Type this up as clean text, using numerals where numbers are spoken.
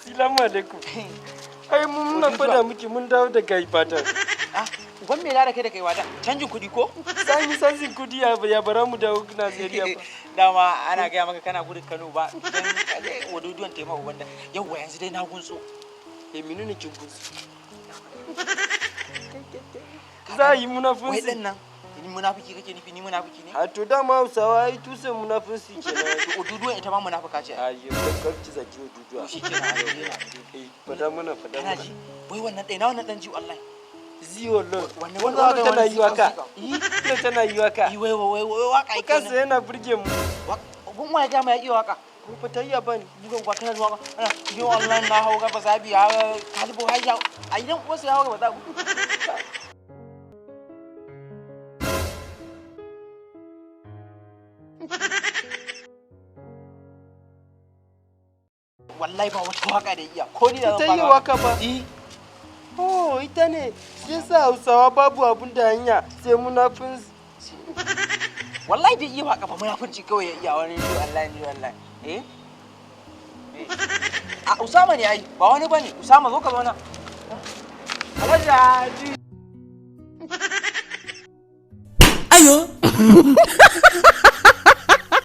Salamu alaikum. Ai mun muna fada miki mun dawo daga Ibadan. Ah, uban me da kai da kai wata? Canjin kuɗi ko? Sani sansin kudi ya bara mu dawo Najeriya ba. Dama ana gaya maka kana gudun Kano ba. Dan kaje waduduwan taimako uban da. Yawwa, yanzu dai na guntso. Eh, menene kin guntso? Za a yi Wai munafunci. din nan, ni munafiki kake nufi, ni munafiki ne? A to, dama Hausawa ai tusen munafunci kenan. To, oduduwan ita ma munafuka ce. A yi kar ki zaki Oduduwa. To shikenan, a daina. Eh, fada mana, fada Kana mana. ji? Wai wannan ɗaya na wannan ɗan ji wallahi. Ziwo lon. Wannan Wannan tana yi waka. Eh, Wannan tana yi waka. yi wai wai wai waka yake Kansa wannan. yana burge mu. Uban wa ya gama ya iya waka? Ko fa ta iya bani. Bugan kwa kana waka. Ana yi wallahi na hau gaba zabi ya kalibo haisha. A idan uwarsa ya hau gaba zabi. Wallahi ba wata waka da iya. Ko ni da Ta zan yi fara. waka ba. Eh, Oh, ita ne. Shi yasa Hausawa babu abun da hanya sai munafunci. Wallahi bai iya waka ba, munafunci kawai ya iya wani ni wallahi, ni wallahi. Eh? Eh. A Usama ne ai, ba wani bane. Usama, zo ka zauna. Alhaji Haji. Ayo.